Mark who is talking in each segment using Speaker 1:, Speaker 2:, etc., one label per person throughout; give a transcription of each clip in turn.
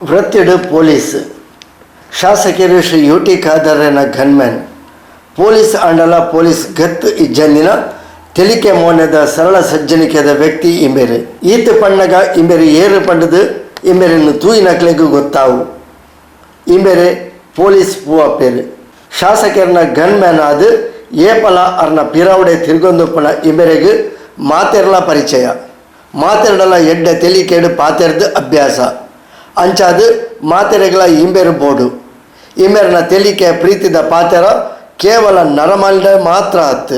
Speaker 1: ವೃತ್ತಿಡ್ police, ಶಾಸಕೆರ್ Shri U T ಖಾದರ್ರೆನ gunman. Police ಆಂಡಲ ಪೊಲೀಸ್ ಗತ್ತ್ ಇಜ್ಜಂದಿನ ತೆಲಿಕೆ ಮೋನೆದ ಸರಳ ಸಜ್ಜನಿಕೆದ ವ್ಯಕ್ತಿ ಇಂಬೆರ್. ಈತ್ ಪನ್ನಗ ಇಂಬೆರ್ ಏರ್ ಪಂಡುದು ಇಂಬೆರೆನ್ ತೂಯಿನಕ್ಲೆಗ್ ಗೊತ್ತಾವು. ಇಂಬೆರೆ ಪೊಲೀಸ್ ಪೂವಪ್ಪೆರ್. ಶಾಸಕೆರ್ನ ಗನ್ಮ್ಯಾನ್ ಆದ್ ಏಪಲ ಅರ್ನ ಪಿರವುಡೆ ತಿರ್ಗೊಂದುಪ್ಪುನ ಇಂಬೆರೆಗ್ ಮಾತೆರ್ಲ ಪರಿಚಯ. ಮಾತೆರ್ಡಲ ಎಡ್ಡೆ ತೆಲಿಕೆಡ್ ಪಾತೆರ್ದ್ ಅಭ್ಯಾಸ. ಅಂಚಾದ್ ಮಾತೆರೆಗ್ಲ ಇಂಬೆರ್ ಬೋಡು. ಇಂಬೆರ್ನ ತೆಲಿಕೆ ಪ್ರೀತಿದ ಪಾತೆರ ಕೇವಲ ನರಮಾನಿಡ ಮಾತ್ರ ಅತ್ತ್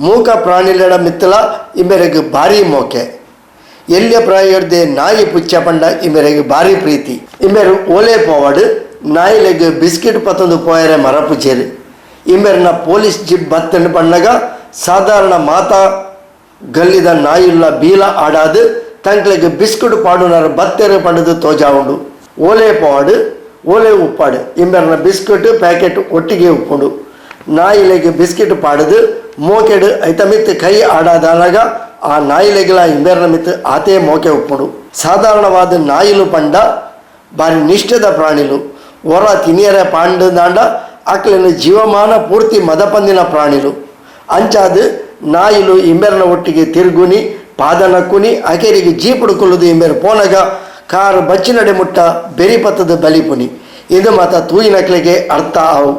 Speaker 1: ಮೂಕ ಪ್ರಾಣಿಲೆಡ ಮಿತ್ತಲ ಇಂಬೆರೆಗ್ ಬಾರಿ ಮೋಕೆ. ಎಲ್ಯ ಪ್ರಾಯೊರ್ದೆ ನಾಯಿ ಪುಚ್ಚೆ ಪಂಡ ಇಂಬೆರೆಗ್ ಬಾರಿ ಪ್ರೀತಿ. ಇಂಬೆರ್ ಓಲೆ ಪೋವಡ್ ನಾಯಿಲೆಗ್ ಬಿಸ್ಕಿಟ್ ಪತೊಂದು ಪೋಯೆರೆ ಮರಪುಜೆರ್. ಇಂಬೆರ್ನ ಪೊಲೀಸ್ ಜೀಪ್ ಬತ್ತ್ಂಡ್ ಪನ್ನಗ ಸಾಧಾರಣ ಮಾತಾ ಗಲ್ಲಿದ ನಾಯಿಲ್ಲ ಬೀಲ ಆಡಾದ್ ತಂಕ್ಲೆಗ್ ಬಿಸ್ಕುಟ್ ಪಾಡುನಾರ್ ಬತ್ತೆರ್ ಪಂಡುದು ತೋಜಾವುಂಡು. ಓಲೆ ಪೋವಡ್ ಓಲೆ ಉಪ್ಪಡ್ ಇಂಬೆರ್ನ ಬಿಸ್ಕುಟ್ ಪ್ಯಾಕೆಟ್ ಒಟ್ಟಿಗೆ ಉಪ್ಪುಂಡು. ನಾಯಿಲೆಗ್ ಬಿಸ್ಕಿಟ್ ಪಾಡುದು ಮೋಕೆಡ್ ಐತ ಮಿತ್ತ್ ಕೈ ಆಡಾದಾನಗ ಆ ನಾಯಿಲೆಗ್ಲ ಇಂಬೆರ್ನ ಮಿತ್ತ್ ಆತೇ ಮೋಕೆ ಉಪ್ಪುಂಡು. ಸಾಧಾರಣವಾದ್ ನಾಯಿಲು ಪಂಡ ಬಾರಿ ನಿಷ್ಠೆದ ಪ್ರಾಣಿಲು. ಒರ ತಿನಿಯರೆ ಪಾಂಡುದಾಂಡ ಅಕ್ಲೆನ ಜೀವಮಾನ ಪೂರ್ತಿ ಮದಪಂದಿನ ಪ್ರಾಣಿಲು. ಅಂಚಾದ್ ನಾಯಿಲು ಇಂಬೆರ್ನ ಒಟ್ಟಿಗೆ ತಿರುಗುನಿ ಪಾದನಕ್ಕುನಿ ಅಕೇರಿಗೆ ಜೀಪುಡು ಕುಲ್ಲುದು ಇಂಬೆರ್ ಪೋನಗ ಕಾರ್ ಬಚ್ಚಿನಡೆ ಮುಟ್ಟ ಬೆರಿಪತ್ತದ ಬಲಿಪುನಿ. ಇದು ಮಾತ ತೂಯಿನಕ್ಲೆಗೆ ಅರ್ಥ ಆವು.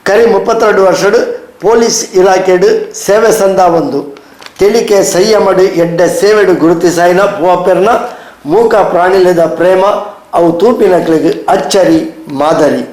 Speaker 1: ಕರಿ 32 ವರ್ಷಡ್ ಪೊಲೀಸ್ ಇಲಾಖೆಡ್ ಸೇವೆ ಸಂದಾವೊಂದು ತೆಲಿಕೆ ಸಂಯಮಡ್ ಎಡ್ಡೆ ಸೇವೆಡ್ ಗುರುತಿಸಾಯಿನ ಪೂವಪ್ಪೆರ್ನ ಮೂಕ ಪ್ರಾಣಿಲೆದ ಪ್ರೇಮ ಅವು ತೂಪಿನಕ್ಲೆಗ್ ಅಚ್ಚರಿ ಮಾದರಿ.